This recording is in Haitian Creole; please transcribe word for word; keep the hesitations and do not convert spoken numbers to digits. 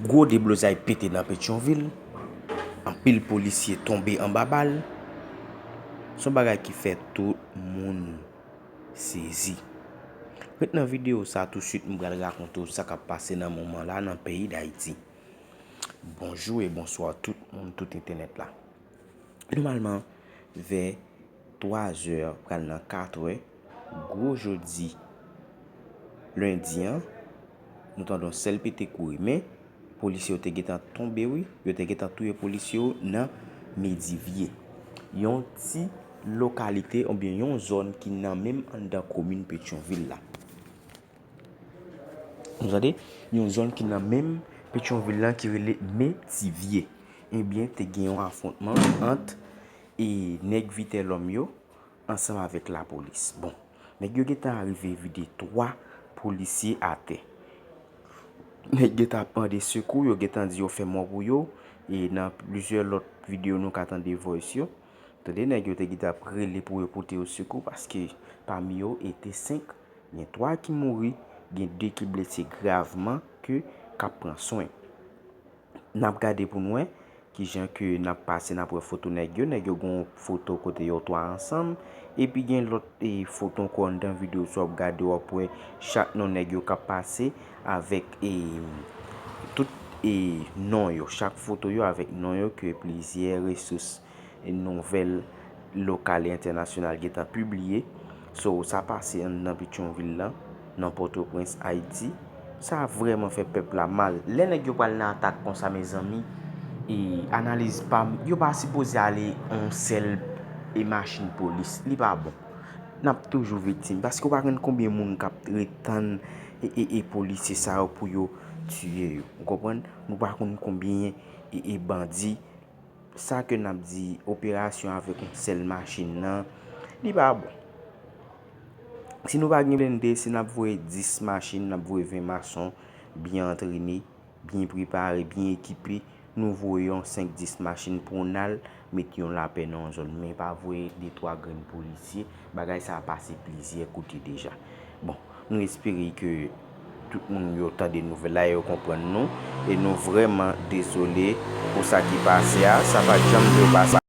Gwo deblozay pete nan Petyonvil, anpil polisye tonbe anba bal, se yon bagay ki fè tout moun sezi. Ret nan videyo sa a, tousuit m pral rakonte w sa k ap pase nan moman la nan peyi Dayiti. Bonjou e bonswa tout moun tout entènèt la. Nòmalman, vè twazè pral nan katrè, gwo jodi lendi an, nou tande yon sèl pete kouri, men polisye yo te gentan tonbe wi, yo te gentan touye polisye yo nan Medivye, yon ti lokalite oubyen yon zòn ki nan menm anndan komin Petyonvil la. Nou tande? Yon zòn ki nan menm Petyonvil lan ki rele Medivye. Ebyen, te gen yon afwontman ant e nèg Vitelòm yo ansanm avèk lapolis. Bon, nèg yo gentan arive vide twa polisye atè. Nèg gentan ap mande sekou, yo gentan di yo fè mò pou yo. E nan plizyè lòt videyo nou ka tande voice yo. Tande, nèg yo te gentan ap rele pou yo pote yo sekou paske pami yo ete senk, gen twa ki mouri, gen de ki blese gravman ke k ap pran swen. N ap gade pou n wè kijan ke n ap pase, n ap wè foto nèg yo. Nèg yo gen yon foto kote yo twa ansanm. Epi gen lòt e, foto ankò anndan videyo, si w ap gade, w ap wè chak non nèg yo k ap pase avèk e, tout e, non yo, chak foto yo avèk non yo ke plizyè resous nouvèl lokal e entènasyonal gentan pibliye. So, sa pase anndan Petyonvil lan, nan Pòtoprens, Ayiti. Sa vrèman fè pèp la mal. Lè nèg yo pral nan atak konsa, mezanmi, e analiz pa m, yo pa sipoze ale yon sèl e machin polis. Li pa bon. N ap toujou viktim. Paske w pa konn konbyen moun k ap ret tann e, e, e polisye sa yo pou yo tiye yo. Ou konprann? Nou pa konn konbyen e, e bandi. Sa ke n ap di operasyon avèk yon sèl machin nan, li pa bon. Si nou pa gen blende, si n ap voye dis machin, n ap voye ven mason, byen antrene, byen prepare, byen ekipe, nou voye yon senk dis machin pou n al met yon lapè nan yon zòn. Men pa voye de twa grenn polisye. Bagay sa a pase plizyè kote deja. Bon, nou espere ke tout moun yo tande nouvèl la e yo konprann nou. E nou vrèman dezole pou sa ki pase a. Sa pa t janm dwe pase.